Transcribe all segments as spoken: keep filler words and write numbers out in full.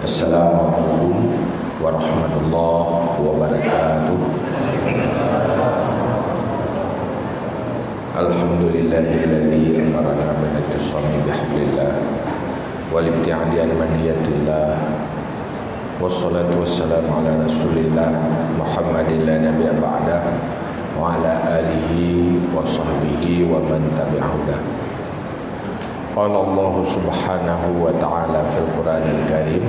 Assalamualaikum warahmatullahi wabarakatuh. Alhamdulillahilladzi amarana bil i'tisami bihablillah wal ibtiadi an manhiyatillah. Wassalatu wassalamu ala Rasulillah Muhammadin la nabiyya ba'dah wa ala alihi wa sahbihi wa man tabi'a hudah. Qala Allahu subhanahu wa ta'ala fil Qur'anil Karim,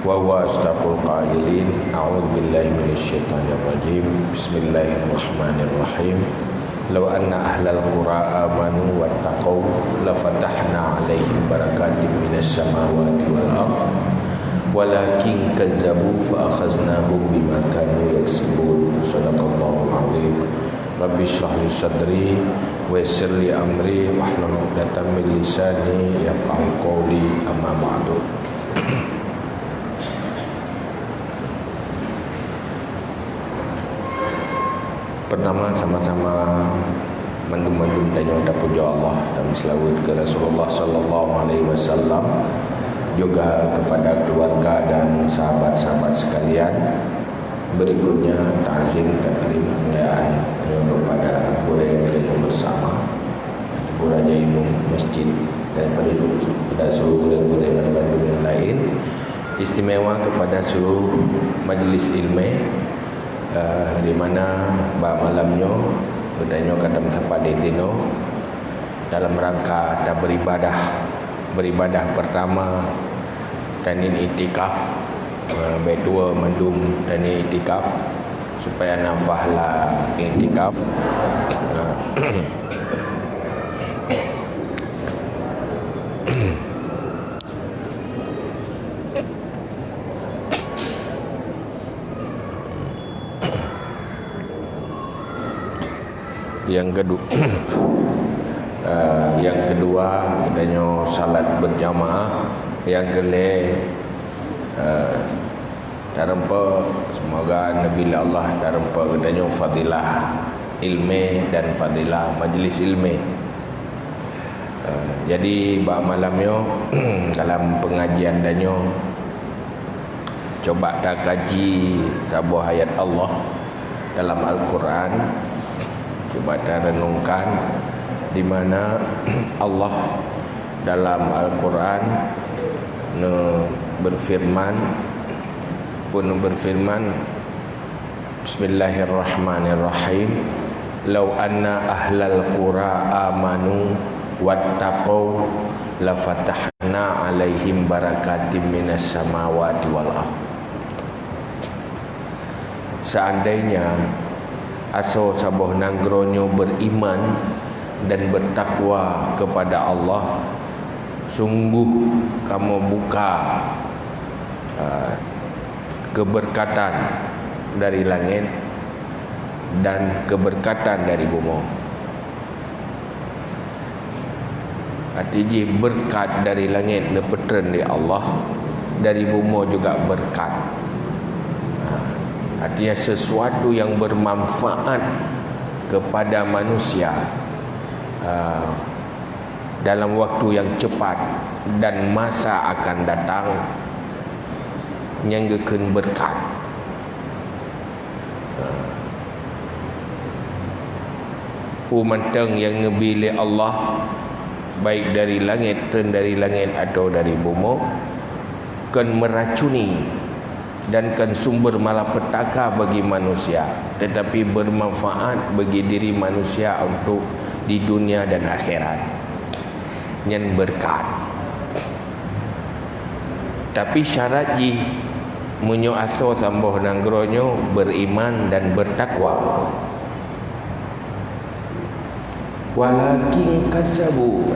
wa huwa asdaqul qailin, a'udzu billahi minasy syaithanir rajim. Bismillahirrahmanirrahim. Law anna ahlal qura amanu wattaqau lafatahna 'alaihim barakatim minas samawati wal ard, walakin kazzabu fa akhaznahum bima kanu yaksibun. Shadaqallahul azim. Rabbi shrah li sadri wa yassir li amri wahlul 'uqdatam min lisani yafqahu qawli, amma ba'du. Pertama, sama-sama mandum-mandum tanyoe tapujoe Allah dan selawat ke Rasulullah sallallahu alaihi wasallam, juga kepada keluarga dan sahabat-sahabat sekalian. Berikutnya, takzim takrim kemuliaan kepada gurèe kita yang bersama, gurèe Raja Imum Masjid, daripada su-, pada seluruh gurèe-gurèe dan bandum yang lain, istimewa kepada seluruh majlis ilmu, eh, di mana bak malam nyoe geutanyoe ka tameusapat di sinoe dalam rangka taberibadah, beribadah pertama tanin iktikaf, eh, bak dua mandum tanin iktikaf supaya nafah lam iktikaf. Eh, Nyang kedu-, eh, nyang keudua, geutanyoe salat berjamaah. Nyang keulhèe, eh, tareumpok, semoga neubi lé Allah tareumpok geutanyoe fadilah ilmu dan fadilah majlis ilmu. Eh, jadi, bak malam nyoe, dalam pengajian tanyoe, cuba takaji saboh ayat Allah dalam Al-Quran. Cuba tarenungkan di mana Allah dalam Al-Quran neu-, berfirman, pun berfirman, Bismillahirrahmanirrahim. Lau anna ahlal qura amanu wattaqau lafatahna alaihim barakatim minas samawati wal ard. Seandainya asoe saboh nanggroe nyoe beriman dan bertakwa kepada Allah, sungguh kamoe buka, ah, keberkatan dari langit dan keberkatan dari bumoe. Arti jih, berkat dari langit neupeutreun lé Allah, dari bumoe juga berkat. Ha, artinya sesuatu yang bermanfaat kepada manusia, ha, dalam waktu yang cepat dan masa akan datang, nyang geukheun berkat. Peue mantong nyang neubi lé Allah, baik dari langét, treun dari langét atawa dari bumoe, kon meuracuni dan kon sumber malapetaka bagi manusia, tetapi bermanfaat bagi diri manusia untuk di dunia dan akhirat. Nyan beureukat. Tapi syarat jih, meunyoe asoe saboh nanggroe nyoe beriman dan bertakwa. Walakin kazzabu,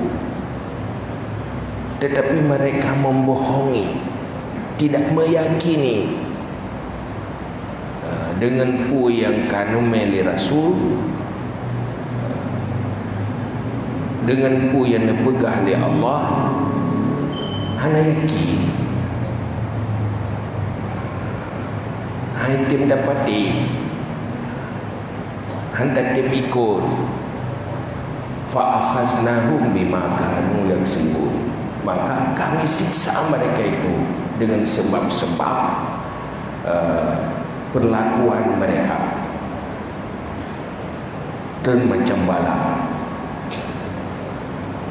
tetapi mereka membohongi, tidak meyakini. Ha, deungon peue nyang ka neumè lé Rasul, deungon peue nyang neupeugah lé Allah, hana yakin. Hana tem dapati, hana tem ikot. Fa akhaznahum bima kanu yaksibun. Maka Kami siksa mereka itu dengan sebab-sebab, eh, perlakuan mereka. Dan macam bala.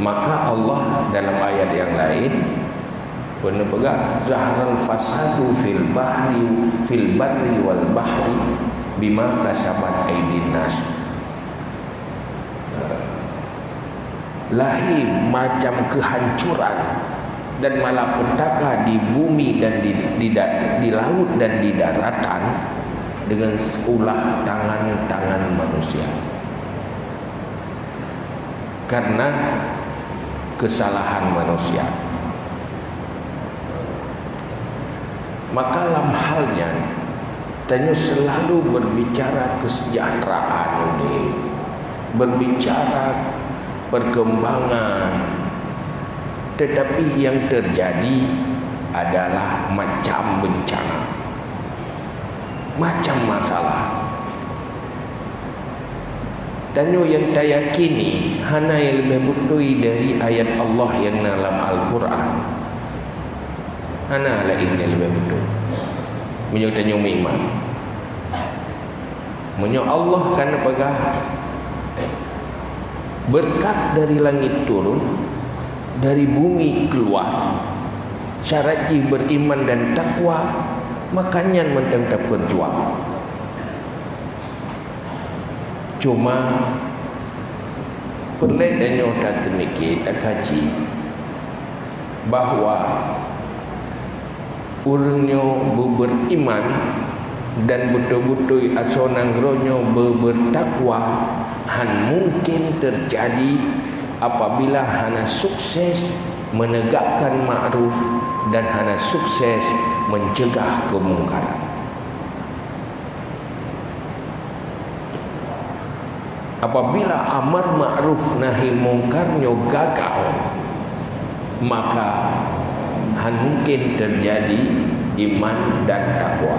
Maka Allah dalam ayat yang lain pernah peugah, "Zaharal fasadu fil bahri, fil barri wal bahri bima kasabat aidin nas." Lahé macam kehancuran dan malapetaka di bumi dan di, di da-, di laut dan di daratan dengan ulah tangan-tangan manusia. Karena kesalahan manusia. Maka lam hal nyan, tanyoe selalu berbicara kesejahteraan udép, berbicara perkembangan, tetapi yang terjadi adalah macam bencana, macam masalah. Tanyoe nyang tayakini hana nyang leubeh beutôi dari ayat Allah nyang na lam Al-Quran. Hana laén nyang leubeh beutôi. Meunyoe tanyoe meuiman. Meunyoe Allah ka neupeugah, beureukat dari langét turun, dari bumi keuluwa, syarat jih beriman dan takwa, maka nyan mantong tapeujuang. Cuma, peureulée tanyoe tateumiké, takaji bahwa ureuëng nyoe beubeuriman dan beutôi-beutôi asoe nanggroe nyoe beubeurtakwa, hán mungken teujadi apabila hana sukses meunegakkan ma'ruf dan hana sukses meuncegah keumungkaran. Apabila amar ma'ruf nahi mungkar nyoe gagal, maka hán mungken teujadi iman dan takwa.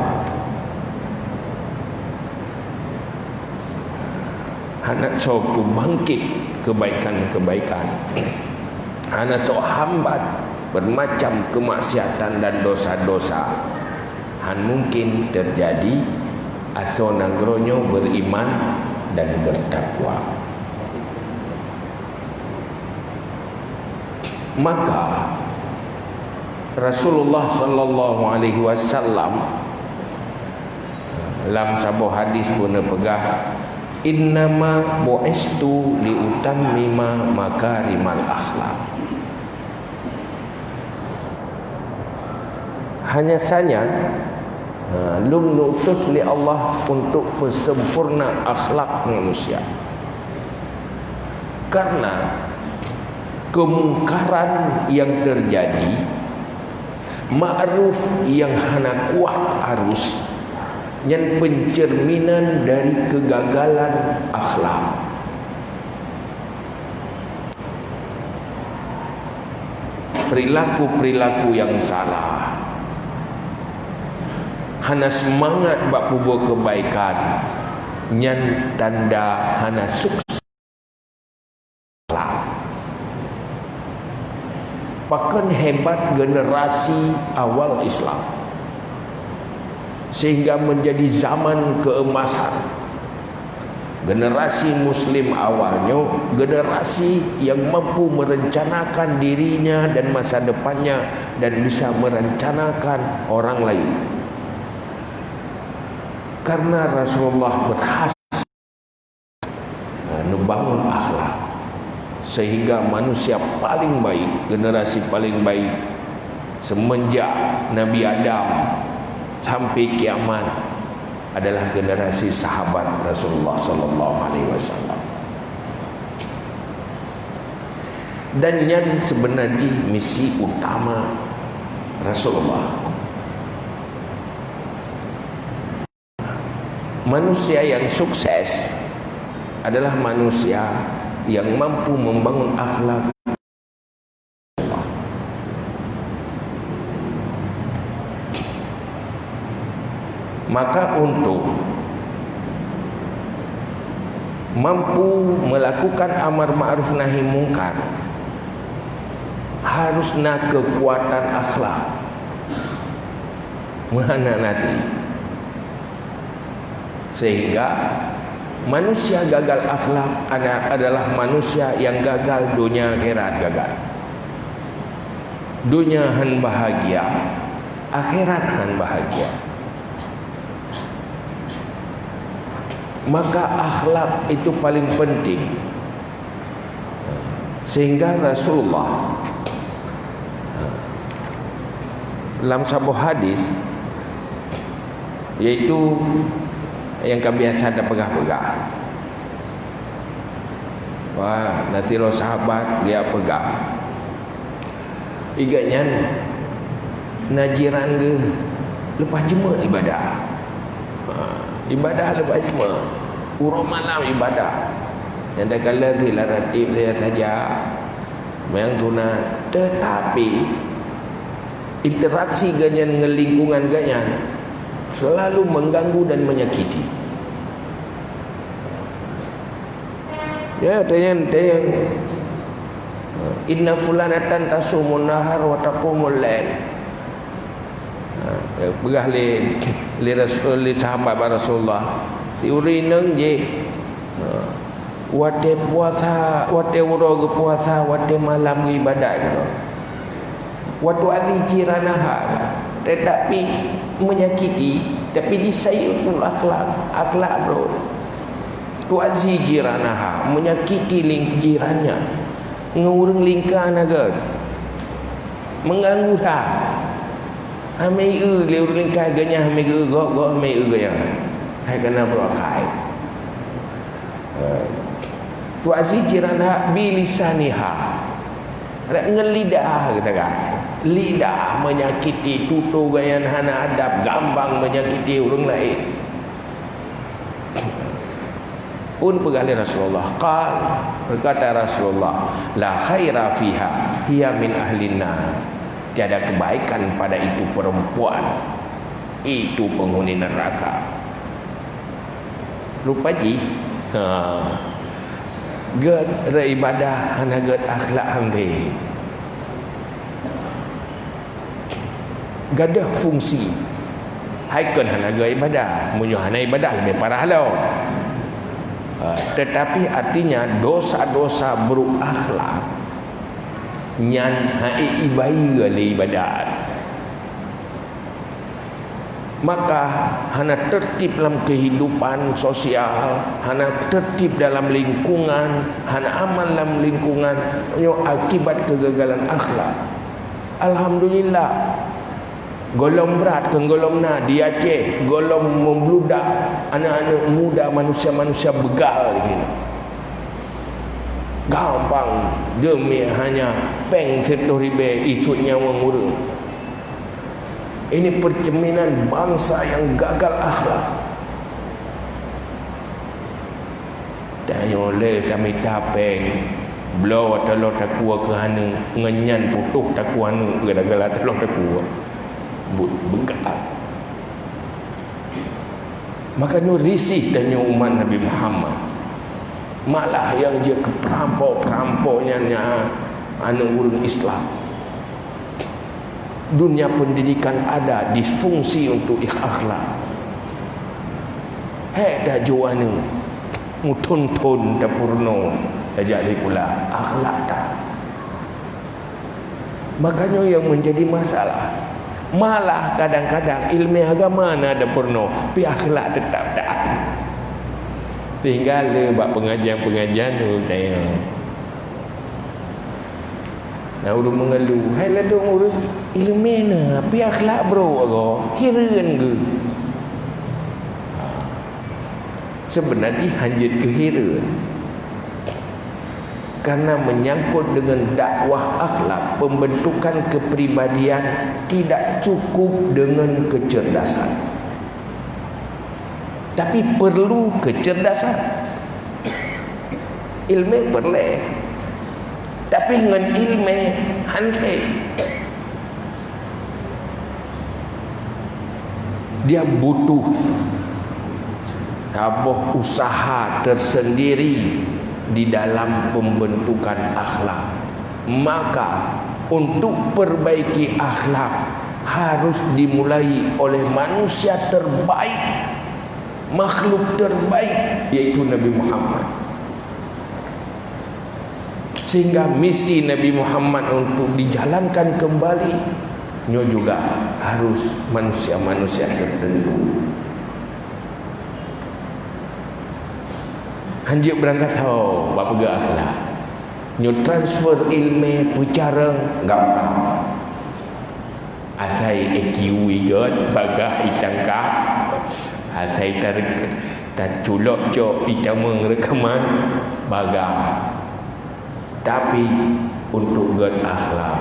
Hana soe peubangkit keubaikan-keubaikan. Hana soe hambat beumacam keumaksiatan dan dosa-dosa. Hán mungken teujadi asoe nanggroe nyoe beuriman dan beutakwa. Maka, Rasulullah sallallahu alaihi wasallam lam saboh hadis peuneuk peugah, "Innama bu'istu liutammima makarimal akhlak." Hanya saja, ha, lôn neutus lé Allah untuk peusempurna akhlak manusia. Karena keumungkaran nyang teujadi, ma'ruf nyang hana kuat arus, nyan peunceurminan dari keugagalan akhlak. Peurilaku-peurilaku nyang salah, hana seumangat bak peubuet keubaikan, nyan tanda hana sukses. Pakon hebat generasi awal Islam, sehingga menjadi zaman keemasan. Generasi Muslim awal nyoe, generasi yang mampu merencanakan dirinya dan masa depannya dan bisa merencanakan orang lain. Karena Rasulullah berhasil, ha, neubangun akhlak, sehingga manusia paling baik, generasi paling baik semenjak Nabi Adam sampai kiamat adalah generasi sahabat Rasulullah sallallahu alaihi wasallam. Dan nyan sebenar jih misi utama Rasulullah. Manusia yang sukses adalah manusia yang mampu membangun akhlak. Maka untuk Mampu melakukan amar ma'ruf nahi mungkar harus na kekuatan akhlak. Meuhana nati. Sehingga manusia gagal akhlak ada-, adalah manusia yang gagal dunia akhirat gagal. Dunia han bahagia, akhirat han bahagia. Maka akhlak itu paling penting. Sehingga Rasulullah, lam saboh hadis, yaitu nyang ka biasa tapeugah-peugah. Wah, na sidroe sahabat geupeugah, "Igat nyan na jiran geuh leupah jeumeuk ibadah." Ha, ibadah leupah jeumeuk. Uroe malam ibadah. Nyang takalon silat ratib saja-saja. Nyang tu na, tetapi interaksi geuh nyan ngon lingkungan geuh nyan selalu mengganggu dan menyakiti. Ya, tanyong, tanyong. "Inna fulanatan tasumun nahar wa taqumul lail." Ha, peugah lé, lé Rasul, lé sahabat bak Rasulullah. Si ureueng inong jih, ha, watée puasa, watée uroe geupuasa, watée malam geuibadat keudroe. Wa tu'adzi jiranaha, tetapi menyakiti, tapi jih sayyi'atul akhlak, akhlak brok. Tu'adzi jiranaha, menyakiti ling-, jirannya. Ngon ureueng lingka na gét. Mengganggu that. Hana eu lé ureueng lingka geuh nyan, hana eu gob, gob hana eu geuh nyan. Hai kana brok akai. Eh, tu'adzi jiranaha bilisaniha. Ngon lidah geuh that. Lidah menyakiti, tutoe geuh nyan hana adab, gampang menyakiti ureueng laén. Phon peugah lé Rasulullah, qal, berkata Rasulullah, "La khaira fiha, hiya min ahlin nar." Tiada kebaikan pada itu perempuan, itu penghuni neraka. Rupa jih, ha, gét ibadah hana gét akhlak han teuh. Gadôh fungsi. Hai kon hana gét ibadah, meunyoe hana ibadah leubeh parah lom. Ha, tetapi artinya dosa-dosa buruk akhlak nyan hana ibayeue lé ibadat. Maka hana tertib lam kehidupan sosial, hana tertib dalam lingkungan, hana aman lam lingkungan, nyoe akibat kegagalan akhlak. Alhamdulillah, gohlom brat keu gohlom na di Aceh, gohlom meubludak aneuk-aneuk muda, manusia-manusia beugal di sinoe. Gampang demi hanya péng siratoh ribèe, isuet nyawöng ureueng. Ini percerminan bangsa yang gagal akhlak. Tanyoe lé tamita péng, bloe taloe takue keu aneuk, ngon nyan putôh takue aneuk gara-gara taloe takue. Buet beugah. Maka nyoe risih tanyoe umat Nabi Muhammad. Malah nyang jeuet keu perampok-perampok nyan, nyan aneuk ureueng Islam. Dunia pendidikan ada disfungsi untuk akhlak. Hék tajok aneuk, meuthon-thon tapeurunoe tajak sikula, akhlak that. Maka nyoe nyang menjadi masalah. Malah kadang-kadang ileumèe agama na tapeurunoe, pi akhlak teutap that. Sehingga le bak pengajian-pengajian ureueng tanyong. Na ureueng mengeluh, hai ladôm ureueng ileumèe na, pi akhlak brok agoe, hireuen geuh. Seubeuna jih hanjeuet keu hireuen. Karena menyangkut dengan dakwah akhlak, pembentukan kepribadian tidak cukup dengan kecerdasan. Tapi perlu kecerdasan. Ileumèe peureulèe. Tapi ngon ileumèe han sép. Dia butuh saboh usaha tersendiri di dalam pembentukan akhlak. Maka, untuk perbaiki akhlak harus dimulai oleh manusia terbaik, makhluk terbaik, yaitu Nabi Muhammad. Sehingga misi Nabi Muhammad untuk dijalankan kembali, nyoe juga harus manusia-manusia tertentu. Hanjeuet beurangkat ho bak peugah akhlak. Nyoe transfer ilmu peucareng gampang. Asai E Q igot, bagah itangkap. Asai tar-, taculok cok itamong reukaman, bagah. Tapi, untuk gét akhlak,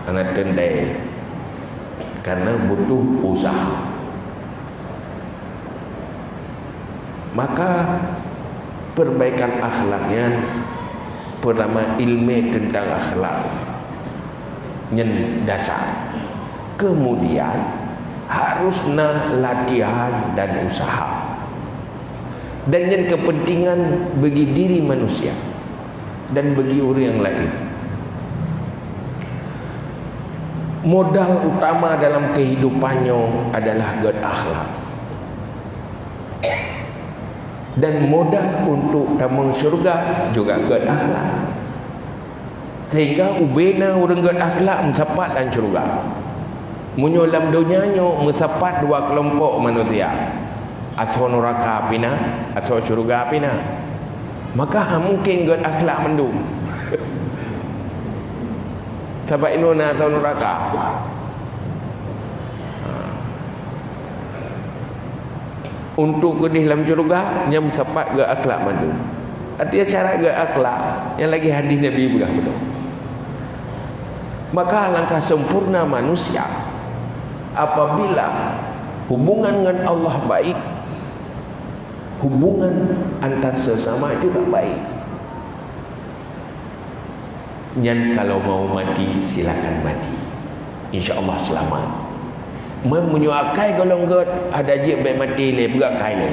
hana teuntèe. Karena butuh usaha. Maka, perbaikan akhlak nyan, pertama ilmu tentang akhlak. Nyan dasar. Kemudian, harus na latihan dan usaha. Dan nyan kepentingan bagi diri manusia dan bagi ureueng laén. Modal utama dalam kehidupan nyoe adalah gét akhlak. Dan modal untuk tamong syurga juga gét akhlak. Sehingga ubena ureueng gét akhlak meusapat lam syurga. Meunyoe lam donya nyoe meusapat dua keulompok manusia, asoe nuraka pih na, asoe syurga pih na, maka hana mungken gét akhlak mandum. Sabab inoe na asoe nuraka. Untuk keudeh lam syurga, nyan meusapat gét akhlak mandum. Artinya syarat gét akhlak, nyang lagèe hadis Nabi peugah beutôi. Maka alangkah sempurna manusia apabila hubungan ngon Allah baik, hubungan antar sesama juga baik. Nyan kalau mau mati, silakan mati. Insya Allah selamat. Meunyoe akai gohlom gét, adak jeuet bèk mati lé, peugah akai lé.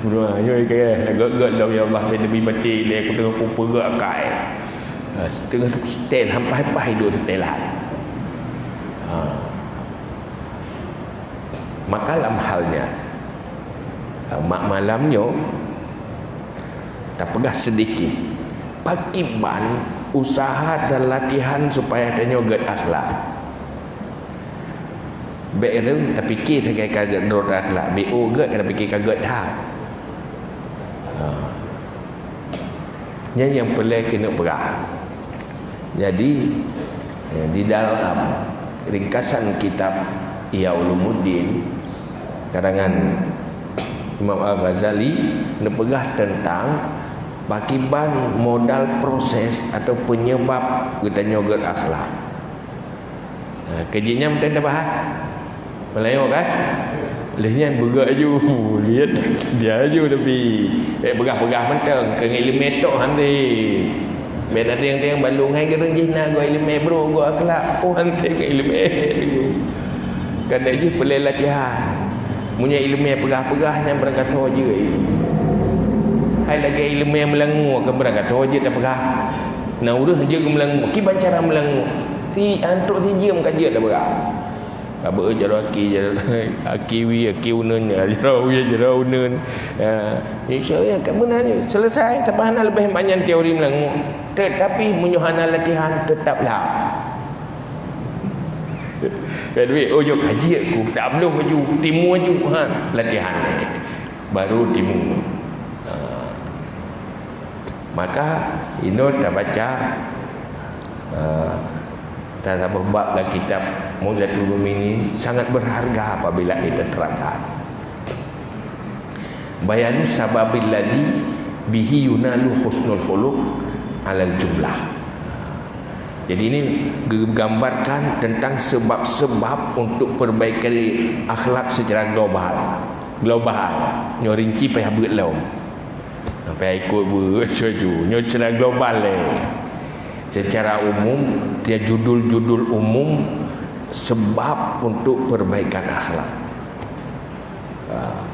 Beuna, nyoe keu gét-gét lom, ya Allah, bèk neubi mati lé, aku teungoh kupeugah akai. Ha, teungoh seutèl, hampah-hampah iduek seutèlan. Ha. Maka lam hal nyan, ha, mak malam nyoe, tapeugah seudikit, pakriban usaha dan latihan supaya tanyoe gét akhlak. Bèk rheueh tapike sagai ka gét droe akhlak, bèk gét ka tapike ka gét that. Ha. Nyan nyang peureulèe keuneuk peugah. Jadi, eh, di dalam ringkasan kitab Ihya Ulumuddin, karangan Imam Al-Ghazali, neupeugah teuntang pakriban modal proses atau penyebab geutanyoe gét akhlak. Ha, keu jih nyan meuteun tabahas. Meulayeue kan? Lheueh nyan beugét aju, lihat dia aju tapi. Eh, peugah-peugah mantong, keu ileumèe tok han tem. Bèk na tieng-tieng balong hai geureung jih na geuh ileumèe bro, geuh akhlak. Oh, han tem keu ileumèe. Kan jih peureulèe latihan. Meunyoe ileumèe peugah-peugah nyan beurangkat ho jeuet. Hai lagèe ileumèe meulangue kan beurangkat ho jeuet tapeugah. Na ureueng jeuet meulangue, kiban cara meulangue. Si antok si jeuem ka jeuet tapeugah. Ka beu jaroe aki, jaroe aki wie, aki uneun, jaroe wie, jaroe uneun. Ya, insya Allah, ka meunan, selesai, tapi hana leubeh banyak teori meulangue. Tetapi, meunyoe hana latihan, tetap lah. Ka duek, oh, jok kaji aku, tak bloh aju, timu aju, ha, latihan. Baru timu. Ha. Maka, inoe tabaca, eh, tasaboh bab lam kitab Mu'jizatul Mu'minin sangat berharga apabila kita terapkan. Bayanu sababil ladzi bihi yunalu husnul khuluq alal jumlah. Jadi, ini digambarkan tentang sebab-sebab untuk perbaiki akhlak secara global. Global. Nyoe rinci payah beuet lom. Sampai ikut beuet cucu. Nyoe secara global lé. Secara umum, dia judul-judul umum sebab untuk perbaikan akhlak. Ah.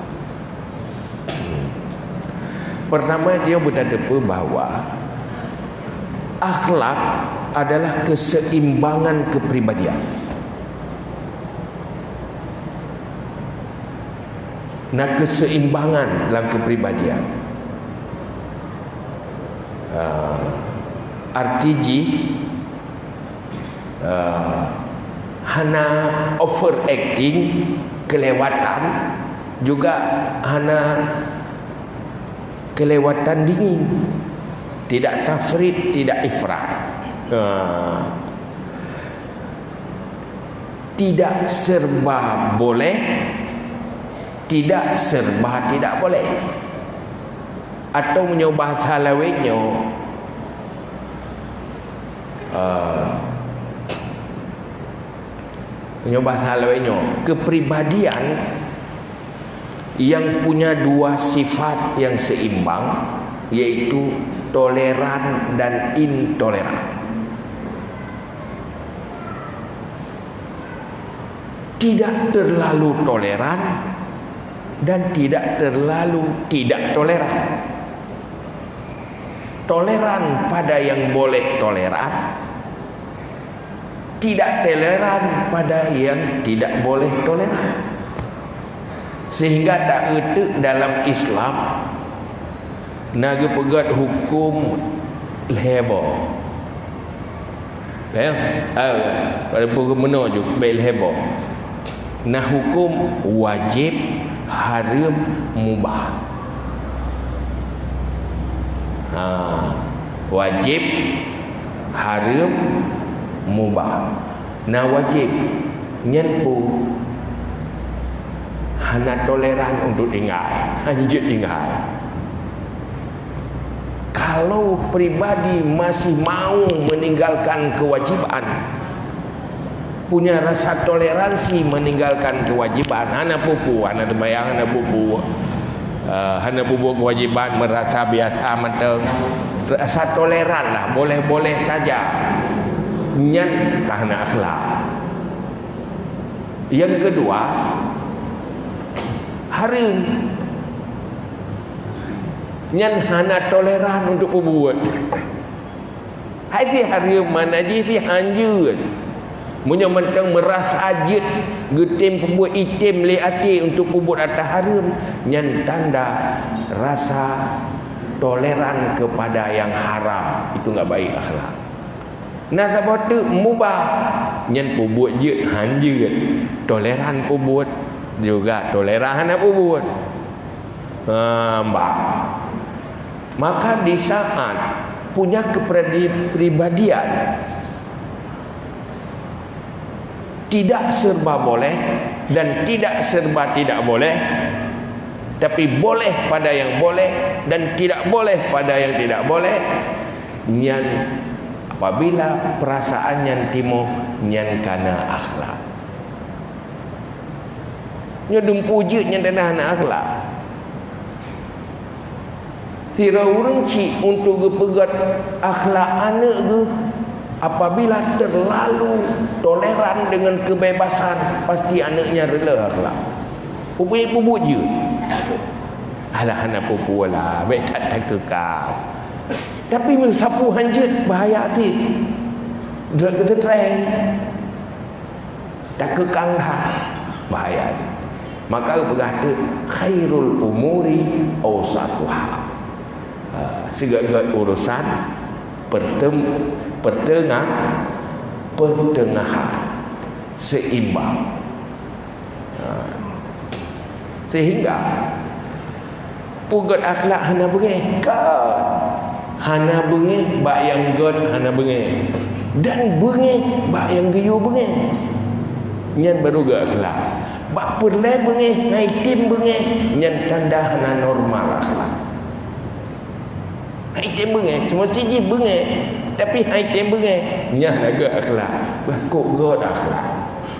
Pertama, dia bertanya bahwa akhlak adalah keseimbangan kepribadian. Nah, keseimbangan dalam kepribadian. Ah, arti jih, ah, hana overacting, kelewatan, juga hana kelewatan dingin. Tidak tafrit, tidak ifrat. Ah. Tidak serba boleh, tidak serba tidak boleh. Atau meunyoe bahasa lawét nyoe, eh, meunyoe bahasa lawét nyoe, kepribadian yang punya dua sifat yang seimbang, yaitu toleran dan intoleran. Tidak terlalu toleran dan tidak terlalu tidak toleran. Toleran pada yang boleh toleran, tidak toleran pada yang tidak boleh toleran. Sehingga tak euteuk dalam Islam na geupeugét huköm lhèe boh. Ya, ah, pada pukul meunoe ju bèk lhèe boh. Na huköm wajéb, hareuem, mubah. Ha, wajéb, hareuem, mubah. Na wajéb, nyan peue? Hana toleran untuk tinggai, hanjeuet tinggai. Kalau pribadi masih mau meninggalkan kewajiban, punya rasa toleransi meninggalkan kewajiban, hana pupu, hana teumayang, hana pupu, eh, hana pubuet kewajiban, merasa biasa mantong, rasa toleran lah, boleh-boleh saja, nyan ka hana akhlak. Yang kedua, hareuem. Nyan hana toleran untuk peubuet. Hai si hareuem, makna jih si hanjeuet. Meunyoe mantong meurasa jeuet geutem peubuet, item lé até untuk peubuet atra hareuem, nyan tanda rasa toleran kepada yang haram. Itu enggak baik akhlak. Na saboh teuk mubah, nyan peubuet jeuet hanjeuet, toleran peubuet juga toleran hana peubuet. Ha, bah. Maka di saat punya kepribadian tidak serba boleh dan tidak serba tidak boleh, tapi boleh pada yang boleh dan tidak boleh pada yang tidak boleh, nyan apabila perasaan nyan timoh, nyan kana akhlak. Nyoe dumpeue jeuet nyan tanda hana akhlak. Sidroe ureuëng cit untuk geupeugét akhlak aneuëk geuh, apabila terlalu toleran dengan kebebasan, pasti aneuëk nyan reuloh akhlak. Peubuet-peubuet jeuet. Alah, hana peue-peue lah, bék that takeukang. Tapi meusapeue hanjeuet, bahaya cit. Droe geuteutreng. Takeukang that, bahaya jih. Maka geupeugah teuk, "Khairul umuri awsatuha." Ha, sigét-gét urusan pertem-, pertengah-, pertengahan, seimbang. Ha. Sehingga peugét akhlak hana beungéh, kan? Hana beungéh bak nyang gét hana beungéh, dan beungéh bak nyang geuyue beungéh. Nyan baru gét akhlak. Bak peureulée beungéh, hai tem beungéh, nyan tanda hana normal akhlak. Hai tem beungéh, semesti jih beungéh, tapi hai tem beungéh, nyan hana gét akhlak. Bah kok gét akhlak.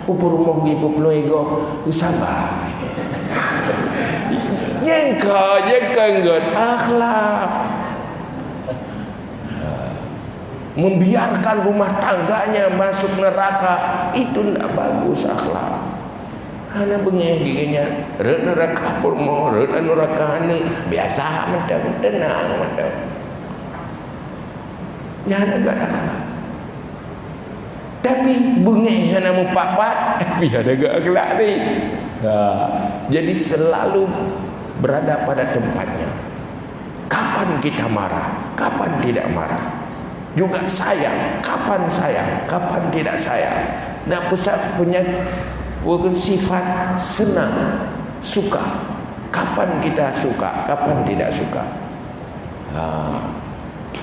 Peue peurumoh geupeuploe gob, geusabai. Nyang ka, nyang ka gét akhlak. Membiarkan rumah tangganya masuk neraka, itu ndak bagus akhlak. Hana beungéh geuh nyan, rot neuraka peurumoh, rot neuraka aneuk, biasa mantong, teunang mantong. Nyan agak akhlak. Tapi beungéh hana meupat-pat, tapi hana agak akhlak ni. Ha, jadi selalu berada pada tempatnya. Kapan kita marah, kapan tidak marah. Juga sayang, kapan sayang, kapan tidak sayang. Nak peusat punya, bukan sifat senang, suka. Kapan kita suka, kapan tidak suka. Ha.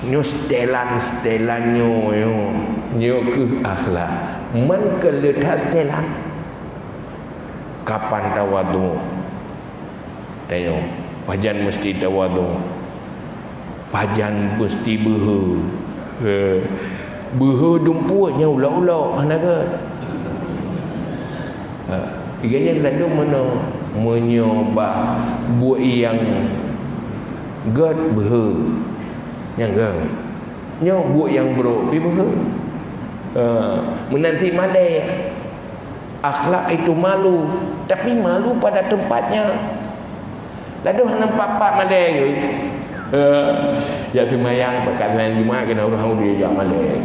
Nyoe setelan-setelan nyoe, nyoe, nyoe keuh akhlak. Man keu le that setelan. Kapan tawadhu? Tanyoe, pajan meusti tawadhu? Pajan meusti beuhe? Eh, beuhe dumpeue nyang ulok-ulok hana gét. Ha, tiga nyan ladôm meunoe, meunyoe bak buet nyang gét beuhe, nyang gét. Nyoe buet nyang brok pi beuhe. Ha, meunan cit malée. Akhlak itu malu, tapi malu pada tempatnya. Ladôm hana pat-pat malée geuh. Eh, jak seumayang, pakat seumayang Jumat keunan ureueng Yahudi jak malée.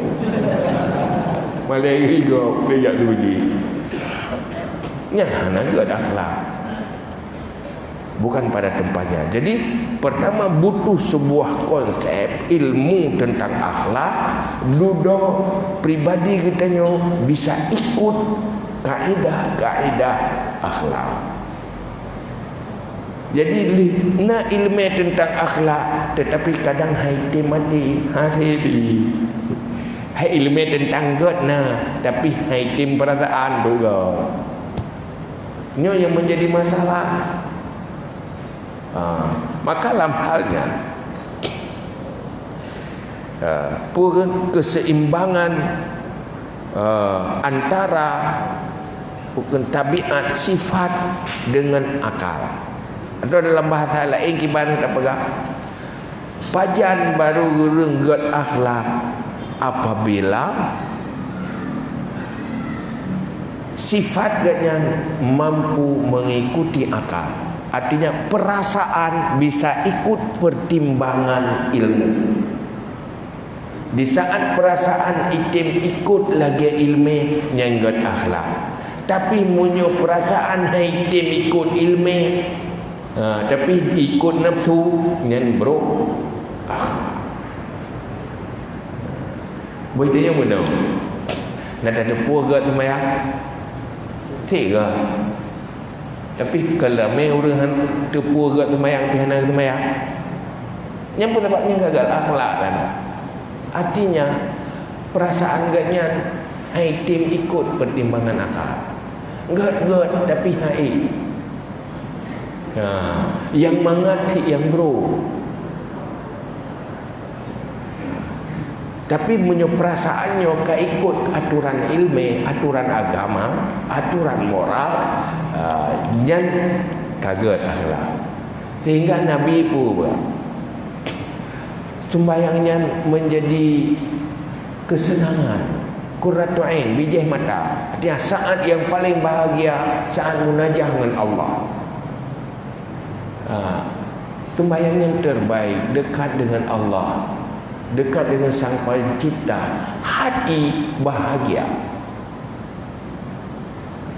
Malée geuh, jak tu beli. Nyan hana geuh ada akhlak. Bukan pada tempatnya. Jadi, pertama butuh sebuah konsep ilmu tentang akhlak, dudoe pribadi geutanyoe bisa ikut kaedah-kaedah akhlak. Jadi, lé na ileumé teuntang akhlak, teutapi kadang hai tem até, hai tem. Hai ileumé teuntang gét na, tapi hai tem peurasaan tu gét. Nyoe nyang menjadi masalah. Ha, maka lam hal nyan, ha, peue keseimbangan, ha, antara bukan tabiat sifat dengan akal. Atau dalam bahasa lain kiban tapeugah, pajan barô ureuëng gét akhlak apabila sifat geuhnyan mampu mengikuti akal. Artinya, perasaan bisa ikut pertimbangan ilmu. Di saat perasaan item ikot lagée ileumé, nyan gét akhlak. Tapi meunyoe perasaan hai item ikot ileumé, ha, tapi ikot nafsu, nyan brok akhlak. Beutôi nyang meunoe. Na tateupeue gét seumayang? Tiga. Tapi kalau ramé ureuëng han teupeue gét seumayang, pih hana seumayang. Nyang peusabab nyan gagal akhlak kan. Artinya, perasaan gét nyan hai tem ikot pertimbangan akal. Gét-gét, tapi hai. Ha, nyang mangat cit nyang brok. Tapi meunyoe perasaan nyoe ka ikot aturan ileumé, aturan agama, aturan moral, ah, nyan ka gét akhlak. Sehingga Nabi peue buet? Sumbayang nyan menjadi kesenangan, qurratu ain, bijéh mata. Artinya saat yang paling bahagia, saat munajah ngon Allah. Ha, sumbayang yang terbaik, dekat dengan Allah, dekat dengan Sang Pencipta, hati bahagia.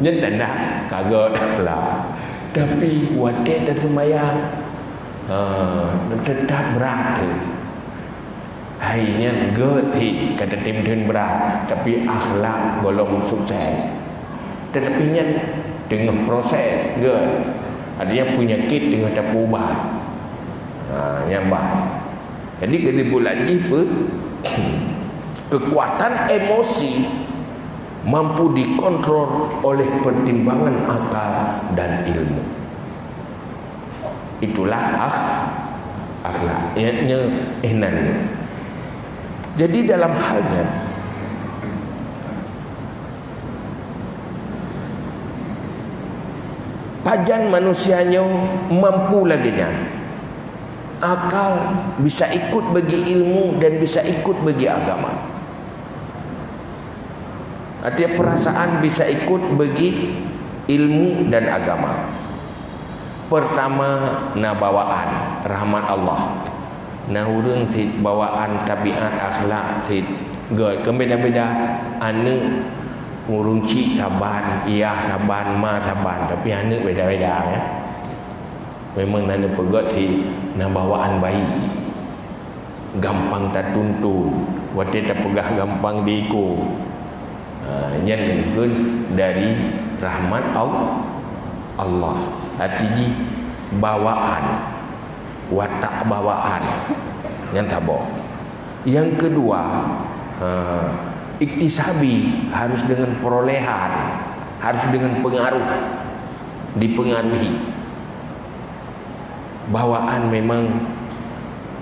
Nyan tanda ka gét akhlak. Tapi watée tasumbayang, ha, teutap brat teuh. Hai nyan gét hé ka tatem theun brat, tapi akhlak gohlom sukses. Tetapi nyan teungoh proses gét. Artinya penyakit teungoh tapeuubat. Ha, nyan bah. Jadi kesimpulan jih peue? Kekuatan emosi mampu dikontrol oleh pertimbangan akal dan ilmu. Itulah akh-, akhlak. Ianya ihnan. Jadi dalam hal nyan, pajan manusia nyoe mampu lagée nyan. Akal bisa ikot bagi ilmu dan bisa ikot bagi agama. Artinya perasaan bisa ikot bagi Ilmu dan agama. Pertama, na bawaan rahmat Allah. Na ureuëng cit bawaan tabiat akhlak cit gét, keu beda-beda. Aneuëk ureuëng cit saban, yah saban, ma saban, tapi aneuëk beda-beda, ya. Memang na neupeugét cit na bawaan baik. Gampang tatuntun, watée tapeugah gampang diiko. Ha, nyan mungkin dari rahmat Al-, Allah. Arti jih bawaan, watak bawaan. Nyan saboh. Yang kedua, ha, iktisabi, harus dengan perolehan, harus dengan pengaruh, dipengaruhi. Bawaan memang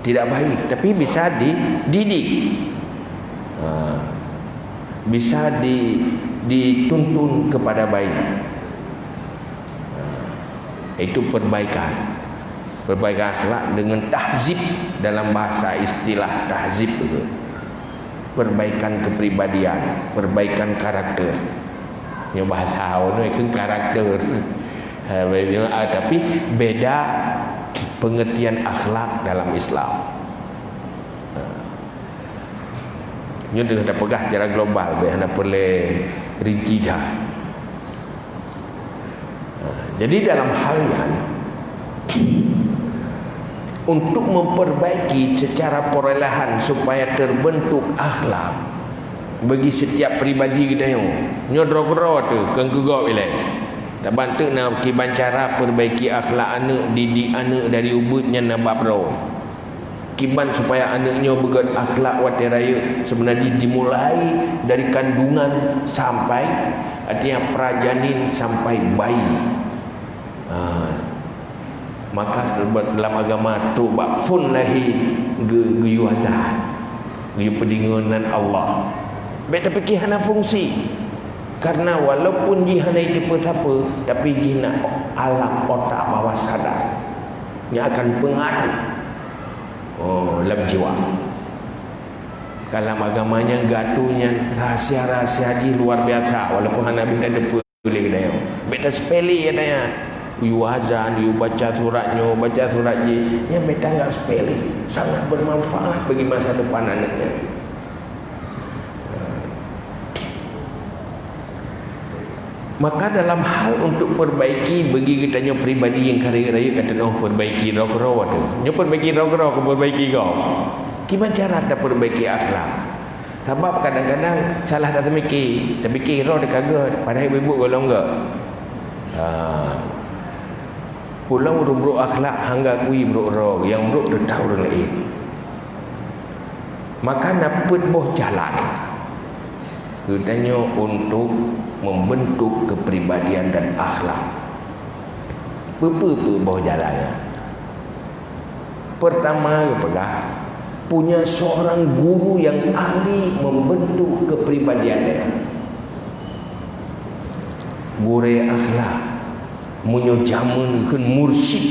tidak baik, tapi bisa dididik. Ha, bisa di, dituntun kepada baik. Ha, itu perbaikan. Perbaikan akhlak dengan tahzib, dalam bahasa istilah tahzib itu. Perbaikan kepribadian, perbaikan karakter. Nyoe bahasa awak nyoe kan karakter. Ha, tapi beda pengertian akhlak dalam Islam. Ha. Nyoe teuh tapeugah secara global, beh hana peureulée rinci that. Ha, jadi dalam hal nyan, untuk memperbaiki secara perlahan supaya terbentuk akhlak bagi setiap pribadi geutanyoe, nyoe droe keudroe teuh keu geugob ilée. Tabantuk na kiban cara perbaiki akhlak aneuëk, didik aneuëk dari ubit nyan na bab droe. Kiban supaya aneuëk nyoe beugét akhlak watée rayeuk, seubeuna jih dimulai dari kandungan sampai, artinya prajanin sampai bayi. Ha. Maka dalam agama trok bak phon lahé geu-, geuyue azan, geuyue peudeungoe nan Allah. Bék tapiké hana fungsi. Karena walaupun jih hana jiteupeue sapeue, tapi jih na alam otak bawah sadar yang akan pengaruh, oh, lam jiwa. Dalam agama nyan geuatô nyan rahsia-rahsia jih luar biasa, walaupun hana bina depan. Boleh keu dayoe. Bék tasepele ya daya. Yue azan, yue baca surat nyoe, baca surat jih. Nyan bék tanggap sepele. Sangat bermanfaat bagi masa depan aneuëk nyan. Maka dalam hal untuk perbaiki bagi geutanyoe pribadi nyang ka rayeuk-rayeuk ka teunoh perbaiki droe keudroe tu. Nyoe perbaiki droe keudroe, keu perbaiki gob. Kiban cara taperbaiki akhlak. Sabab kadang-kadang salah that tamike, tamike droe teuka gét, padahai ibu-ibu golom gét. Ha. Pulang ureuëng brok akhlak hangga kui brok droe, nyang brok teutab ureuëng laén. Maka na peuet boh jalan geutanyoe untuk membentuk kepribadian dan akhlak. Peue-peue boh jalan nyan? Pertama, geupeugah, punya seorang guru yang ahli membentuk kepribadian dia. Gurée akhlak, meunyoe jameun kheun mursyid,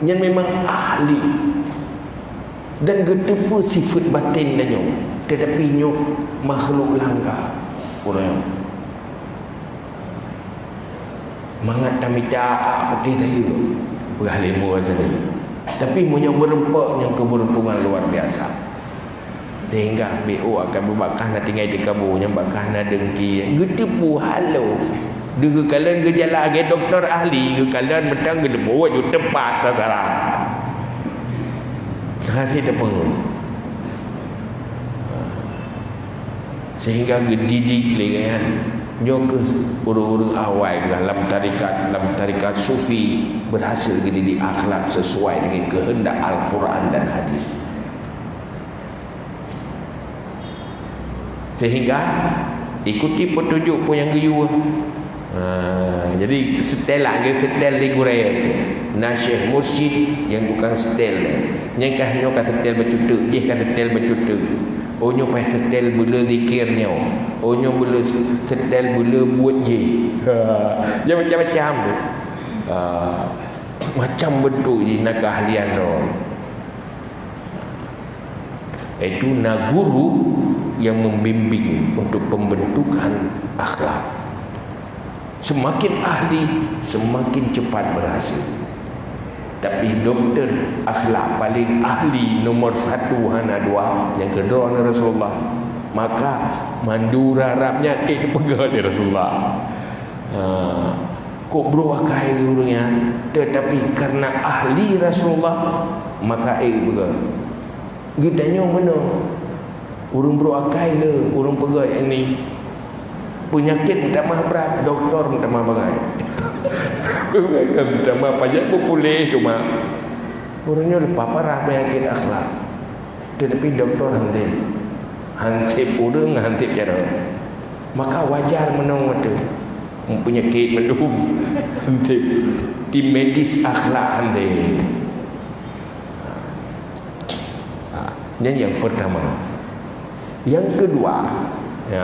nyan memang ahli dan geuteupeue sifeuet baten tanyoe, tetapi nyoe makhluk langka ureuëng. Mangat tamita ak putéh tayue, peugah lé murit tadi. Tapi meunyoe meureumpok, nyoe keubeuruntongan luar biasa. Sehingga B O akan beubakah na tinggai di kabo, nyang bakah na dengki. Geuteupeue halo. Di geukalon geujala lagée doktor ahli, geukalon beutang geuteupeue ju tepat sasaran. Hase teupeue. Sehingga geudidik lé nyan. Nyoe keuh ureuëng-ureuëng awai dalam tarekat, dalam tarekat sufi berhasil geudidik akhlak sesuai dengan kehendak Al-Quran dan hadis. Sehingga ikuti petunjuk peue nyang geuyue. Ha, jadi setel lah, geusetel di gurée. Na syekh mursyid nyang tukang setel. Nyang kah nyoe ka setel bacut teuk, jih ka setel bacut teuk. Oh nyoe payah setel beule zikir nyoe. Oh nyoe beule setel beule buet jih. Ha, ya macam-macam tu. Ha, macam bentuk jih na keahlian droe. Yaitu na guru yang membimbing untuk pembentukan akhlak. Seumaken ahli, seumaken cepat beurhasil. Tapi dokto akhlak paleng ahli nomor satu hana dua, nyang keudroe na Rasulullah. Maka Madura Arab nyan ék peugah lé Rasulullah. Ha, kok brôk akai ureuëng nyan, teutapi karena ahli Rasulullah, maka ék peugah. Geutanyoe meunoe, ureuëng brôk akai le, ureuëng peugah ini peunyakét meutamah brat, dokto meutamah bangai. Kan meutamah pajak beupuléh cuma. Ureuëng nyoe leupah parah peunyakét akhlak. Teutapi dokto han tem. Han tem ureuëng, han tem cara. Maka wajar meunoe meuteue. Peunyakét mandum han tem. Tim medis akhlak han tem. Ha, nyan nyang pertama. Nyang keudua, ha,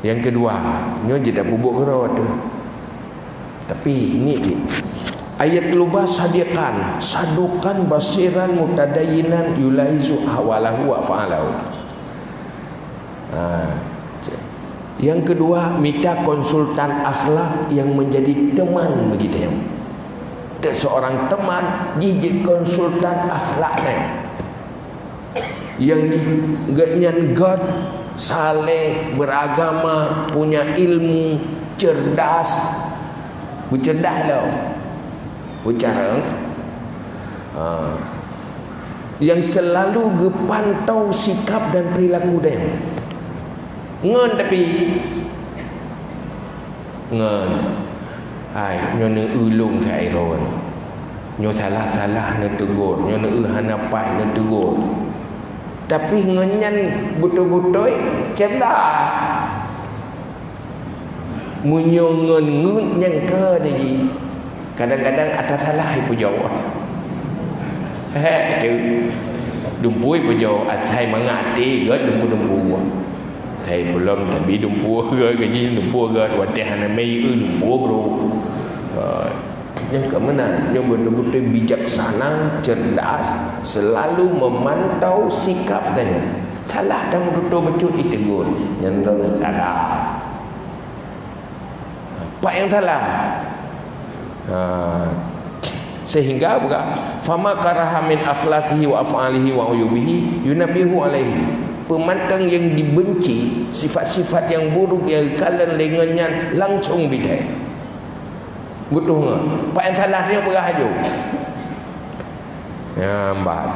nyang keudua, nyoe jeuet tapeubuet keudroe teuh. Tapi ni, ayatluba sadiqan, saduqan basiran mutadayyinan yulaizu ahwalahu wa fa'alahu. Ha. Yang kedua, mita konsultan akhlak yang menjadi teman bagi dia. Seorang teman jih jeuet konsultan akhlak nyan. Yang gobnyan göt, saleh, beragama, punya ilmu, cerdas. Beucerdas lom. Beucarông. Ha. Yang selalu geupantau sikap dan perilaku dem. Ngon tapi ngon. Hai, nyoe neu-eu lôn keu Aaron. Nyoe salah-salah neuteugor, nyoe neu-eu hana paih neuteugor. Tapi ngon nyan beutôi-beutôi cerdas. Meunyoe ngon ngeut nyang ka jih, kadang-kadang ata salah ipujoe. Hek tu. Dumpeue ipujoe, asai mangat até gét dumpeue-dumpeue. Sai peulom tabi dumpeue gét, gaji dumpeue gét, watèe hana mé ieu dumpeue bro. Ha, nyang ka meunan, nyoe beutôi-beutôi bijaksana, cerdas, selalu memantau sikap dan Salah tameututoe bacut itegur, nyan droeneuh salah. Pat nyang salah? Ha. Sehingga buka, "Fama karaha min akhlaqihi wa af'alihi wa uyubihi yunabbihu alaihi." Peumantong nyang dibenci, sifat-sifat nyang buruk nyang geukalon lé ngon nyan langsong bidai. Beutôi ngon. Pat nyang salah nyoe peugah aju. Nyan ban.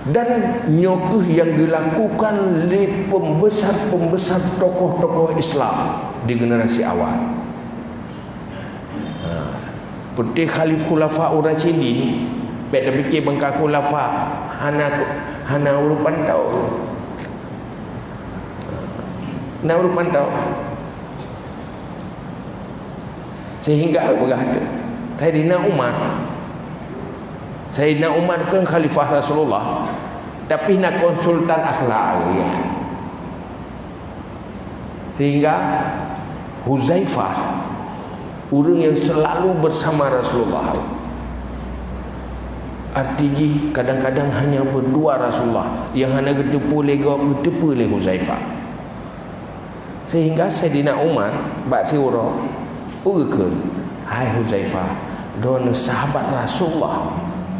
Dan nyoe kheueh nyang geulakukan lé peumbesar-peumbesar tokoh-tokoh Islam di generasi awal. Ha. Peuti Khalif Khulafa Urasyidin, bèk tapike bangka khulafa hana, hana ureueng pantau. Na ureueng pantau. Sehingga peugah tu, Saidina Umar, Saidina Umar kan khalifah Rasulullah, tapi na konsultan akhlak. Sehingga Huzaifah, ureueng nyang selalu bersama Rasulullah. Arti jih, kadang-kadang hanya berdua Rasulullah, nyang hana geuteupeue lé gob, geuteupeue lé Huzaifah. Sehingga Saidina Umar bak siuroe geukheun, "Hai Huzaifah, droeneuh sahabat Rasulullah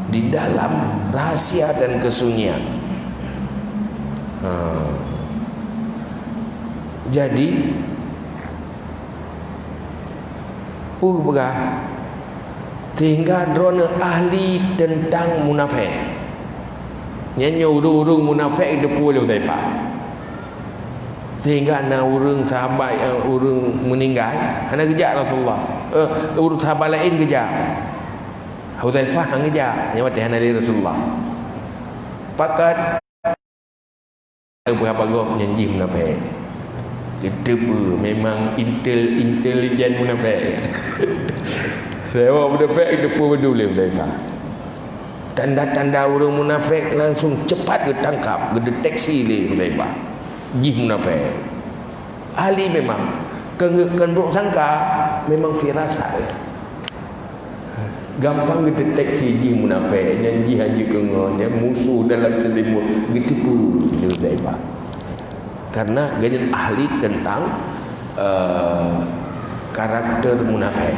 di dalam rahasia dan kesunyian." Ha. Jadi, peue geupeugah, sehingga droeneuh ahli teuntang munafék. Nyan nyoe ureueng-ureueng munafék geuteupeue lé Huzaifah. Sehingga na ureueng sahabat, eh, ureueng meuninggai, hana geujak Rasulullah. Eh, ureueng sahabat laén geujak. Huzaifah hana geujak, nyan watèe hana lé Rasulullah. Pakat, peugah bak gob nyan jih munafék. Geuteupeue memang intel-, intelijen munafék. Sabab munafék geuteupeue beudôh lé Huzaifah. Tanda-tanda ureueng munafék langsung cepat geutangkap, geudeteksi lé Huzaifah. Jih munafék. Ahli memang. Kon, kon brôk sangka, memang firasat. Gampang geudeteksi jih munafék, nyan jih hana jeuet keungoh, nyan musoh dalam seulimut, geuteupeue lé Huzaifah. Karena geuh nyan ahli tentang, eh, karakter munafék.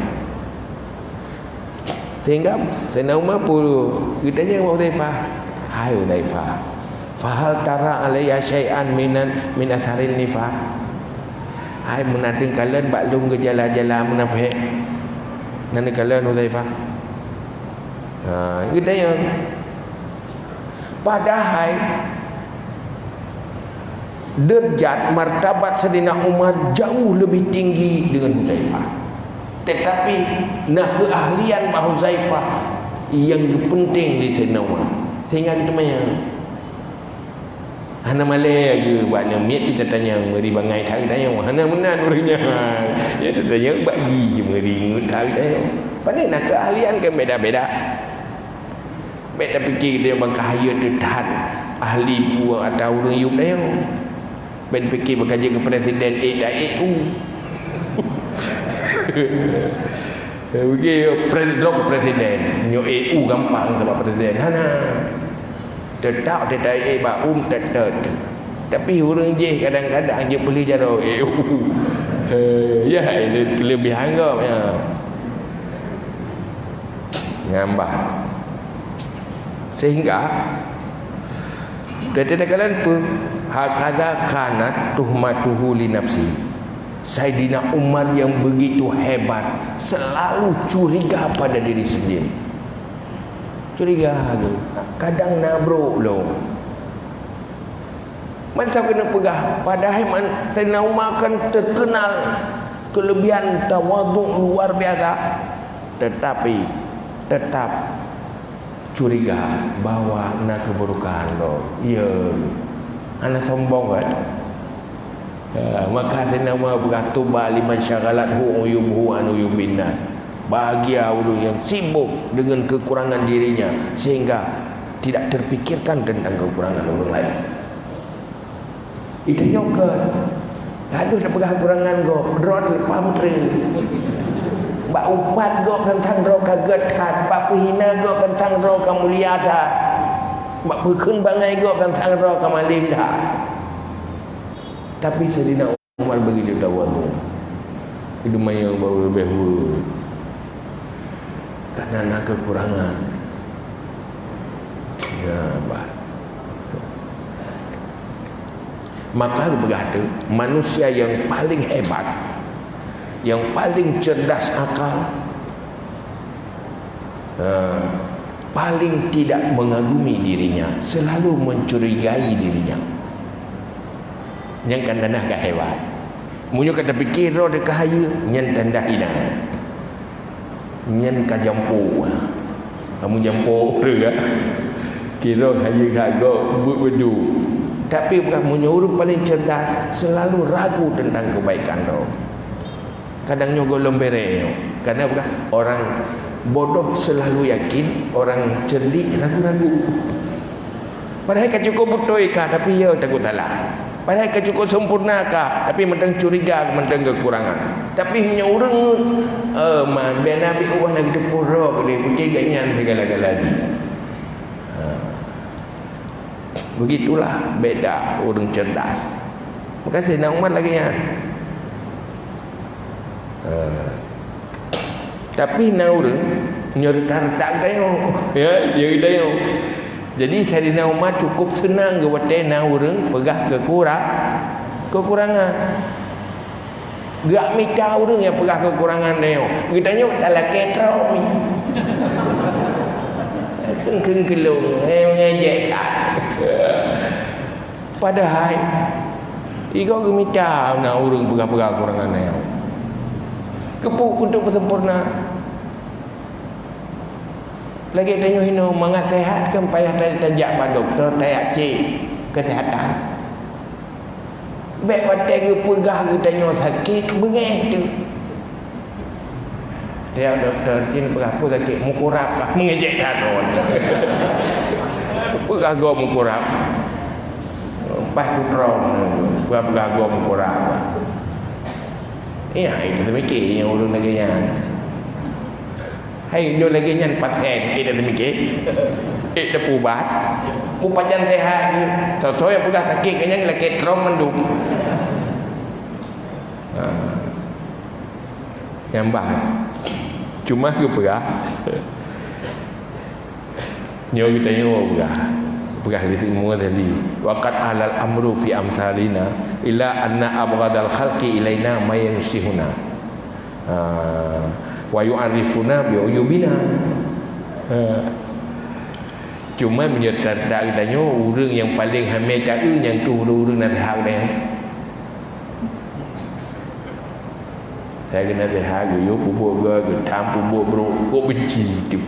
Sehingga Saidina Umar pun geutanyong bak Hudzaifah, "Hai Hudzaifah, fahal tara alayya syai'an minan, min atharin nifaq?" Hai, meunan teukalon bak lôn geujala-jala munafék? Nan teukalon Hudzaifah. Ha, geutanyong. Padahai derajat martabat Saidina Umar jauh lebih tinggi dengan Huzaifah. Tetapi na keuahlian bak Huzaifah yang geupeunténg di Saidina Umar. Sehingga geuteumanyong. Hana malée geuh bak nyoe miet geutatanyong meuri bangai that geutatanyong. Hana meunan ureuëng nyan. Ya tatanyong bak geuh meuri ngeut that geutatanyong. Pane na keuahlian kan beda-beda. Bék tapike geutanyoe bangka hayeue teuh that ahli buet atawa ureuëng yub tanyoe. Bék tapike bangka jeuet keu presiden ék ta ék u. Pike pre-, droe keu presiden, nyoe ék u gampang sabab presiden. Hana. Teutap teuta ék bak u teutot. Tapi ureuëng jih kadang-kadang jeuet peuli jaroe ék u. Ya, keulebihan gob, ya. Nyan bah. Sehingga, teuka kalon peue? Hakadha kanat tuhmatuhu li nafsi. Saidina Umar yang begitu hebat selalu curiga pada diri sendiri. Curiga tu. Kadang na brok lom. Mantong keuneuk peugah, padahai man-, Saidina Umar kan terkenal kelebihan tawaduk luar biasa, tetapi tetap curiga bahwa na keuburukan lom. Ya, hana sombong kan? Ya, maka Saidina Umar peugah, "Tuba liman syaghalathu uyubuhu an uyubin nas." Bahagia ureuëng yang sibuk dengan kekurangan dirinya sehingga tidak terpikirkan tentang kekurangan orang lain. Itu nyoe kan. Aduh, dah peugah kekurangan gob, droe leupah meutre. Bak upat gob teuntang droe ka gét that, bak peuhina gob teuntang droe ka mulia that. Bak peukheun bangai gob teuntang droe ka malem that. Tapi Saidina Umar begitu tawadhu. Itu maya baru lebih hu. Karena na kekurangan. Ya, bah. Maka begitu, manusia yang paling hebat, yang paling cerdas akal, eh, paling tidak mengagumi dirinya, selalu mencurigai dirinya. Nyan kan tanda ka hebat. Meunyoe ka tapike droe teuka hayeue, nyan tanda hina. Nyan ka jampo. Kamu jampo ureuëng, kan? Kira hayeue ka gob buet beudôh. Tapi bukan, meunyoe ureuëng paling cerdas selalu ragu tentang kebaikan droe. Kadang nyoe gohlom bereh nyoe. Karena apa? Orang bodoh selalu yakin, orang cerdik ragu-ragu. Padahai ka cukup beutôi ka, tapi ya takot salah. Padahai ka cukup sempurna ka, tapi mantong curiga, mantong kekurangan. Tapi meunyoe ureuëng ngeut, eh, ma, biar Nabi Allah na geuteupeue droe keudeh, bukée gobnyan segala-gala jih. Ha. Begitulah beda ureuëng cerdas. Maka Saidina Umar lagée nyan. Eh, tapi na ureuëng nyoe reutang-reutang geutanyoe. Ya, nyoe geutanyoe. Jadi Saidina Umar cukup seunang geuwatée na ureuëng peugah keukura-, kekurangan. Geujak mita ureuëng nyang peugah kekurangan tanyoe. Geutanyoe talakée troe. Kheun-kheun keulong, eh, meungejek that. Padahai, igoe geumita na ureuëng peugah-peugah kekurangan tanyoe. Keupeue untuk beusempurna? Lagée tanyoe hinoe mangat sehat kan payah ta-, tajak bak dokto, tajak cek kesehatan. Bék watée geupeugah geutanyoe sakét, beungéh teuh. Tiep dokto jih peugah peue sakét, meukurab kah, meungejek that droe. Peugah gob meukurab. Paih putroe, peugah-peugah gob meukurab. Iya, itu teumike nyang ureuëng lagée nyan. Hai, nyoe lagée nyan pasien, kita teumike. Sakét tapeuubat, mupajan sehat jih. Soe-soe nyang peugah sakét, keu nyan lakée trong mandum. Ha. Nyang bah. Cuma geupeugah, nyoe geutanyoe peugah. Peugah lé Imam Ghazali, "Wa qad alal amru fi amsalina ila anna abghadal khalqi ilaina man yunsihuna." Ha, "Wa yu'arrifuna bi uyubina." Ha. Cuma meunyoe ta-, ta-, geutanyoe, ureuëng nyang paleng hamé ta-eu nyang keuh ureuëng-ureuëng naseuhat geutanyoe. Saya keuneuk naseuhat, geuyue peubuet gét, geutam peubuet brok, kok benci tu.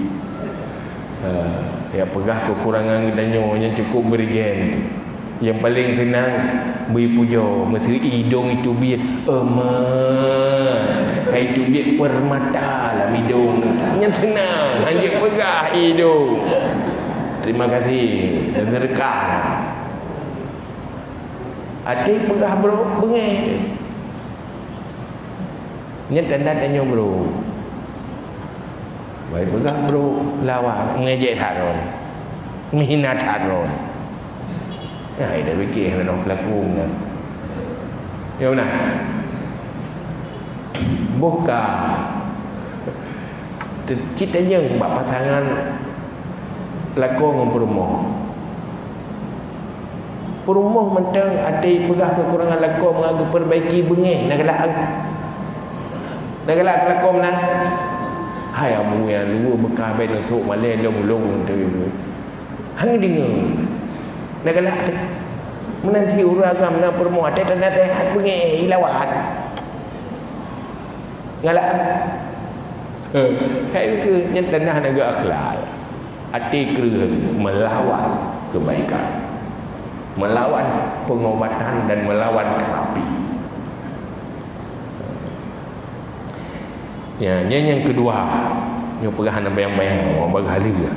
Ha, ya peugah kekurangan geutanyoe nyang cukup berigen tu. Nyang paleng seunang bri pujoe, meuseu idong iteubiet, "Ema, ka iteubiet permata lam idong." Nyan seunang, hanjeuet peugah idong. Terima kasih, dan sedekah. Até peugah brok, beungéh. Nyan tanda tanyoe brok. Wai peugah brok lawan, ngejek that droe. Ngehina that droe. Nah, ida pikir hana peulaku meunan. Ya beuna. Boh ka. Cit tanyong bak pasangan lakoe ngon peurumoh. Peurumoh mantong até peugah kekurangan lakoe mangat geupeurbaiki beungéh, na galak. Na galak keu lakoe meunan. Hai abu nyang luweue beukah bèk neusok malèe lôn-lôn teuh. Han deungoe. Na galak teuh. Meunan cit ureueng agam na peurumoh até teunasehat beungéh, ilawat. Galak. Hai keu nyan tanda hana geu akhlak. Até kreueh melawan kebaikan, melawan pengobatan dan melawan terapi. Ya, nyan nyang keudua. Nyoe peugah hana bayang-bayang, orang baru haleue.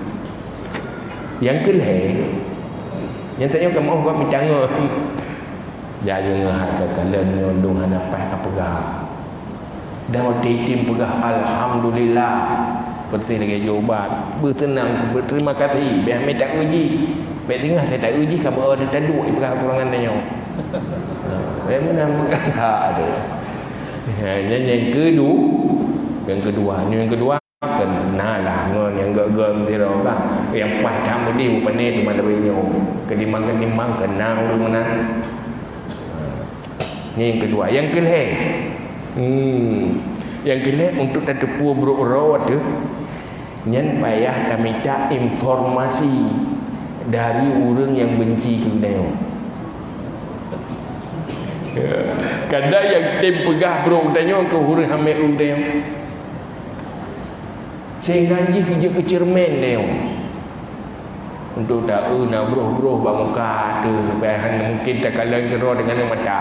Nyang keulhèe, nyang tanyoe kamoe ka meutanggong. Jajeungeue hai ka kalon nyoe dong hana paih ka peugah. Dan watèe item peugah alhamdulillah, peureuseh lagèe jeuet ubat, beuseunang, beuterima kasih, bèk hamé ta-eu jih. Bèk singoh asai ta-eu jih ka beu taduek ipeugah kekurangan tanyoe. Ha, bèk meunan peugah tu. Ha, nyan nyang keudu-, nyang keudua. Nyoe nyang keudua. Keunalah ngon nyang gét-gét sidroe kah, nyang paih that meudeh u pane teuma leubeh nyoe. Keunimbang-keunimbang keunan ureueng meunan. Nyoe nyang keudua. Nyang keulhèe. Hmm. Nyang keulhèe untuk tateupeue brok droe teuh, nyan payah tamita informasi dari ureueng nyang benci keu geutanyoe. Kadang nyang tem peugah brok geutanyoe keu ureueng hamé u geutanyoe. Sehingga jih jeuet keu ceureumen lé nyoe. Untuk ta-eu na broh-broh bak muka teuh, supaya hana mungken takalon keudroe deungon mata.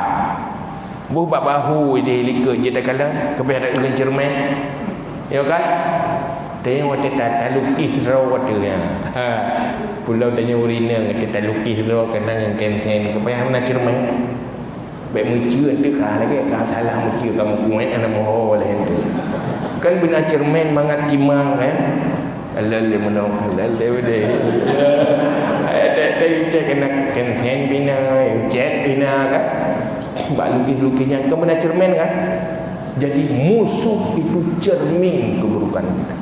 Boh bak bahu ideh likot jeuet takalon, keubeh ta-eu ngon ceureumen. Ya kan? Tapi watèe ta-, talukeh droe teuh nyan. Ha. Pulo tanyoe ureueng inong watèe talukeh droe keunan ngon kensen, keubeh hana ceureumen. Bèk meucue teuka lagèe ka salah meucue ka meukuet hana meuho lé tu. Kan beuna ceureumen mangat timang, eh. Halal lé meunoe, halal lé udeh. Eh, dek, dek, cek kena kensen bina, cek bina kan. Bak lukeh-lukeh nyan kan beuna ceureumen kan. Jadi musuh itu cermin keburukan kita.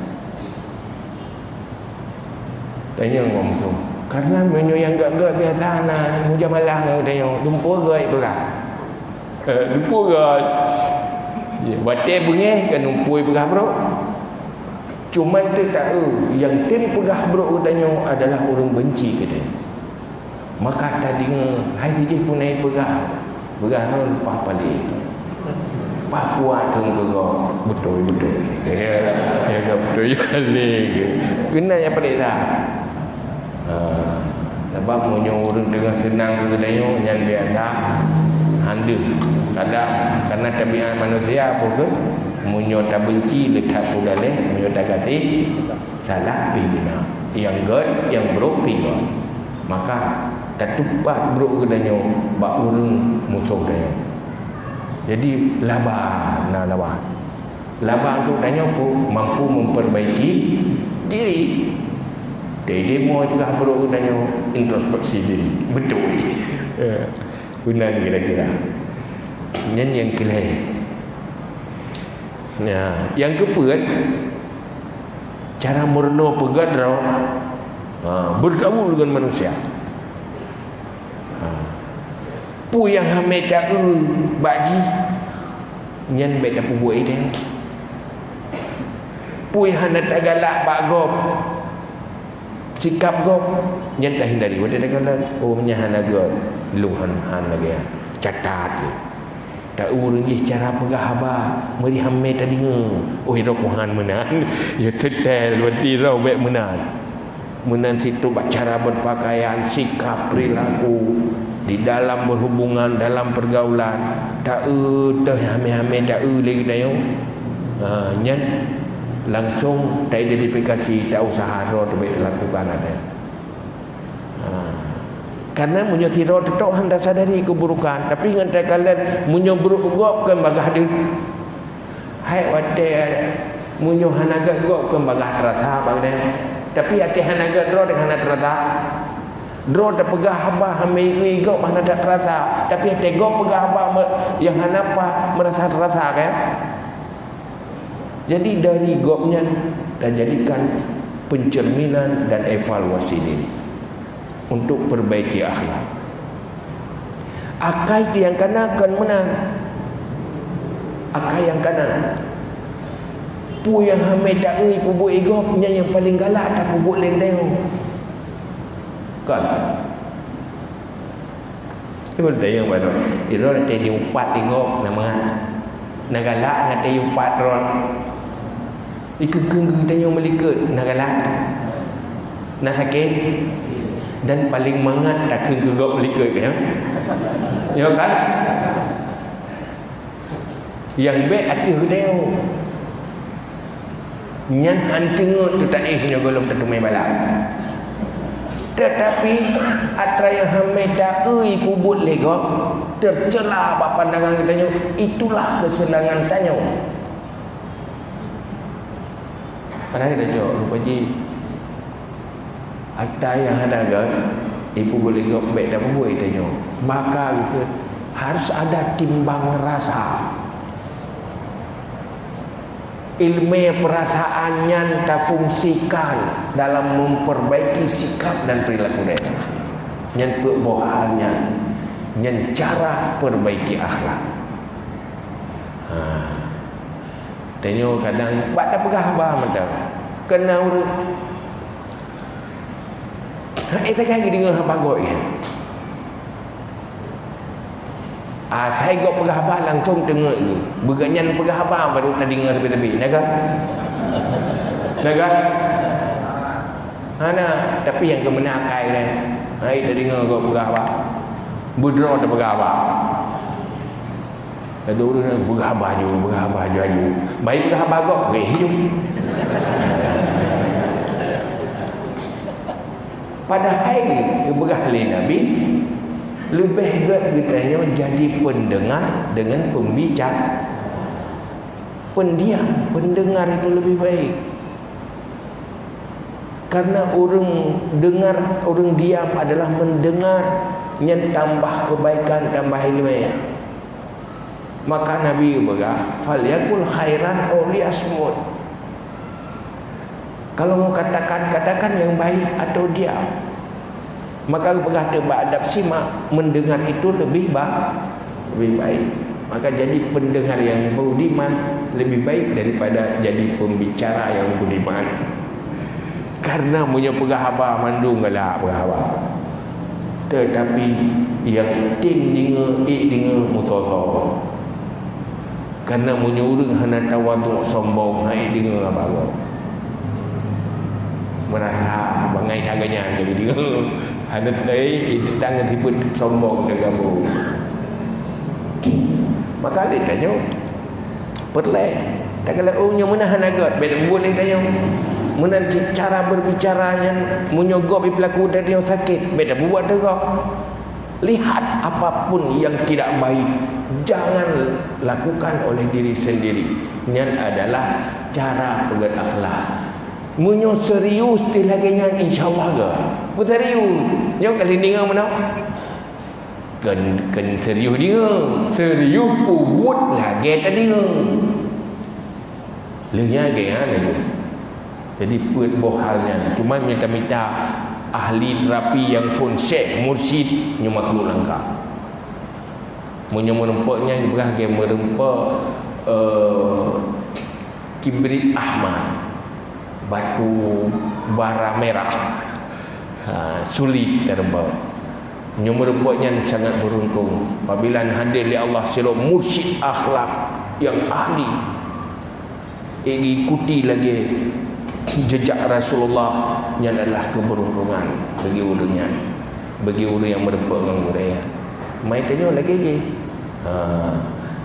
Tanyong ngon musoh. Karena meunyoe nyang gét-gét biasa na mujamalah ngon tanyoe, dumpeue gét peugah. Eh, dumpeue gét. Ya, watèe beungéh kan dumpeue peugah brok. Cuma teuh taeu, nyang tem peugah brok keu tanyoe adalah ureueng benci keu tanyoe. Maka tadeungoe hai jih pun ai peugah. Peugah nyoe leupah paleng. Bah kuat keu geuh, beutôi-beutôi. Ya, ya, beutôi paleng. Keunan nyang paleng that. Ha, sabab meunyoe ureueng teungoh seunang keu geutanyoe, nyan biasa han deuh. Kadang, karena tabiat manusia, apa keu? Meunyoe tabenci, le that peue daleh, meunyoe tagaséh, salah pih beuna. Nyang gét, nyang brok pih gét. Maka tatupat brok geutanyoe bak ureueng musoh tanyoe. Jadi laba na laba. Laba untuk tanyoe pun mampu memperbaiki diri. Jadi, mo peugah brok geutanyoe introspeksi diri. Beutôi. Eh, meunan kira-kira. Nyan nyang keulhèe. Ya, nyang keupeuet, cara meurunoe peugöt droe, ha, bergaul dengan manusia. Ha. Peue nyang hamé taeu bak jih, nyan bèk tapeubuet idéh. Peue nyang hana tagalak bak gob, sikap gob, nyan tahindari. Watèe takalon, oh, nyan hana göt, lôn han, han lagèe nyan. Catat lé. Taeu ureueng jih cara peugah haba, meuri hamé tadeungoe. Oh, droe keuh han meunan. Ya, setel, berarti droe bèk meunan. Meunan cit bak cara berpakaian, sikap, perilaku, di dalam berhubungan, dalam pergaulan, taeu teuh hamé-hamé taeu lé geutanyoe. Ha, nyan langsung taidentifikasi, tauseuha droe teuh bèk talakukan ateueh. Ha. Karena meunyoe sidroe teutap han tasadari keuburukan, tapi ngon takalon meunyoe brok gob kon bagaih deuh. Hai watèe meunyoe hana göt gob kon bagaih teurasa bak geutanyoe. Tapi até hana göt droe deuh hana teurasa. Droe tapeugah haba hamé ié gob hana that teurasa. Tapi até gob peugah haba me-, nyang hana paih meurasa teurasa, kan? Jadi dari gobnyan tajadikan pencerminan dan evaluasi diri untuk perbaiki akhlak. Akai nyang kana kon meunan. Akai nyang kana. Peue nyang hamé taeu peubuet lé gob, nyan nyang paleng galak tapeubuet lé geutanyoe. Kan? Cuba tanyong baroe. Droe teuh diupat lé gob, na mangat. Na galak ngat teuh diupat droe. Dikeue-keue geutanyoe meulikot, na galak. Na sakét. Dan paleng mangat takheun keu gob meulikot, ya. Ya kan? Nyang bèk ateueh geutanyoe. Nyan han teungeut teuh taéh nyoe gohlom teuteumé balat. Tetapi, atra nyang hamé taeu peubuet lé gob, tercela bak pandangan geutanyoe, itulah kesenangan tanyoe. Padahai dah jaweueb lupa jih. Atra nyang hana göt, ipeubuet lé gob bèk tapeubuet tanyoe. Maka geukheun harus ada timbang rasa. Ileumèe peurasaan nyan tafungsikan dalam memperbaiki sikap dan perilaku dèh. Nyan peuet boh hal nyan, nyan cara perbaiki akhlak. Ha. Tanyoe kadang bak tapeugah haba mantong. Keu na ureueng hai sagai geudeungoe haba gob nyan. Asai gob peugah haba langsung teungeut geuh. Beugöt nyan peugah haba baru tadeungoe sabe-sabe. Na kan? Na kan? Hana, tapi nyang keu meunan akai nyan. Hai tadeungoe gob peugah haba. Beudroe tapeugah haba. Laju ureueng peugah haba aju, peugah haba aju-aju. Baik peugah haba gob, wéh aju. Padahai geupeugah lé Nabi, leubeh gèt geutanyoe jadi pendengar dengan pembicara. Pendiam, pendengar itu lebih baik. Karena ureueng dengar, ureueng diam adalah mendengar, nyan tambah kebaikan, tambah ileumèe. Maka Nabi geupeugah, "Falyakul khairan aw liyasmut." Kalau mau katakan, katakan yang baik atau diam. Maka geupeugah teuh bak adab simak, mendengar itu lebih ba-, lebih baik. Maka jadi pendengar yang budiman lebih baik daripada jadi pembicara yang budiman. Karena meunyoe peugah haba mandum galak peugah haba. Tetapi nyang tem deungoe, ék deungoe, meusoe-soe. Karena meunyoe ureueng hana tawadhu, sombong, han ék deungoe haba gob. Meurasa bangai that geuh nyan jadi deungoe. Hana, eh, teuntang ngon sifeuet sombong teugabong. Maka lé tanyoe peureulèe takalon ureueng nyoe meunan hana göt, bèk tapeubuet lé tanyoe. Meunan cit cara berbicara nyan, meunyoe gob jipeulaku tanyoe sakét, bèk tapeubuet ateueh gob. Lihat apapun yang tidak baik, jangan lakukan oleh diri sendiri. Nyan adalah cara peugöt akhlak. Meunyoe serius teuh lagèe nyan, insya Allah geuh. Beuserius. Nyoe ka lheueh deungö meunoe. Kön, kön serius deungö. Serius peubuet lagèe tadeungö. Lheueh nyan lagèe nyan laju. Jadi peuet boh hal nyan. Cuma mita-mita ahli terapi nyang phôn syekh, mursyid, nyoe makhluk langka. Meunyoe meureumpok nyan, ibarat lagèe meureumpok, eh, kibrit ahmar, batu bara merah. Ha, sulit tareumpok. Nyoe meureumpok nyan sangat beuruntung apabila neuhadé lé Allah sidroe mursyid akhlak nyang ahli. Diikuti lagèe jejak Rasulullah, nyan adalah keubeuruntungan bagi ureueng nyan, bagi ureueng nyang meureumpok ngon gurèe nyan. Meutanyoe lagèe jih. Ha,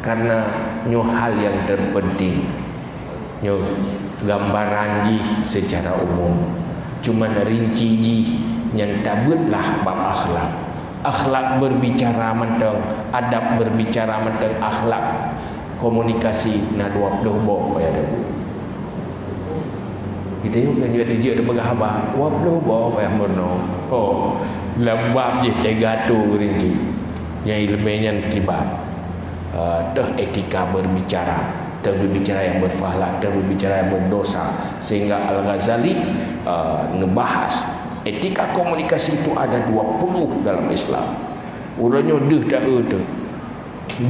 karena nyoe hal nyang terpenting. Nyoe gambaran jih secara umum. Cuman rinci jih nyan tabeuet lah bab akhlak. Akhlak berbicara mantong, adab berbicara mantong, akhlak komunikasi na dua ploh boh payah tabu. Kita yuk kan juga tijak ada peugah haba, dua ploh boh payah meurunoe. Oh, lam bab jih tiga tu rinci. Nyang ileumèe nyan kiban. Ah, teuh etika berbicara, teuh berbicara yang berfahlak, teuh berbicara yang berdosa. Sehingga Al-Ghazali, ah, ngebahas etika komunikasi itu ada dua puluh dalam Islam. Uroe nyoe deuh taeu teuh.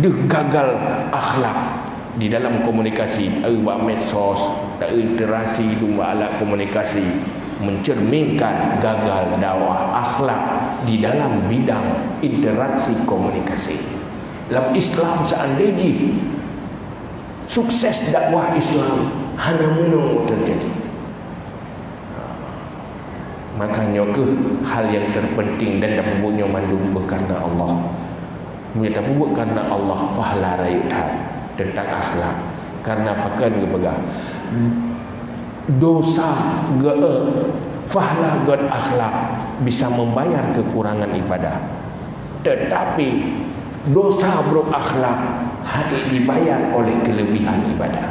Deuh gagal akhlak di dalam komunikasi, taeu bak medsos, taeu interaksi dum bak alat komunikasi, mencerminkan gagal dakwah akhlak di dalam bidang interaksi komunikasi. Lam Islam seandai jih sukses dakwah Islam hana meunoe teujadi. Maka nyoe kheueh hal nyang terpenting dan tapeubuet nyoe mandum beukareuna Allah. Meunyoe tapeubuet kareuna Allah, fahla rayeuk that teuntang akhlak. Kareuna pakon geupeugah, dosa geu-, fahla gèt akhlak bisa membayar kekurangan ibadah. Tetapi dosa brok akhlak hana dibayar oleh kelebihan ibadah.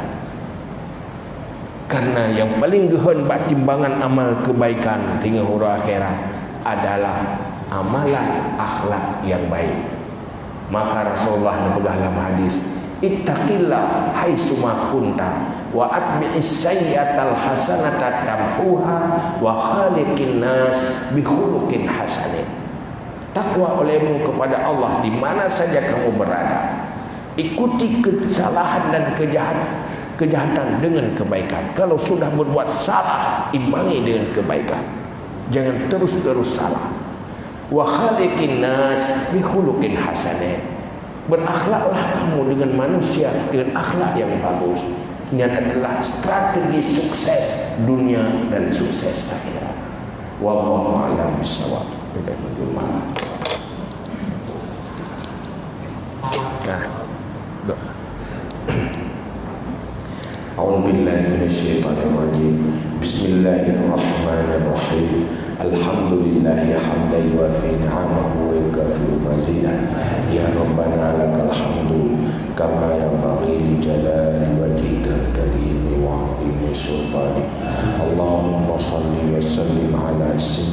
Karena nyang paleng geuhon bak timbangan amal keubaikan singoh uroe akhirat adalah amalan akhlak nyang baik. Maka Rasulullah neupeugah lam hadis, "Ittaqillah haitsuma kunta, wa atbi'is sayyi'atal hasanata tamhuha, wa khaliqin nas bi khuluqin hasanin." Takwa olehmu kepada Allah di mana saja kamu berada. Ikuti kesalahan dan kejahat-, kejahatan dengan kebaikan. Kalau sudah berbuat salah, imbangi dengan kebaikan. Jangan terus-terus salah. Wa khaliqin nas bi khuluqin hasanin. Berakhlaklah kamu dengan manusia dengan akhlak yang bagus. Nyan adalah strategi sukses dunia dan sukses akhirat. Wallahu a'lam bishawab. Nah, doa. أعوذ بالله من الشيطان الرجيم. بسم الله الرحمن الرحيم. الحمد لله حمدا يوافي نعمه ويكافئ مزيده. يا ربنا لك الحمد كما ينبغي لجلال وجهك الكريم وعظيم سلطانك. اللهم صل وسلم على سيدنا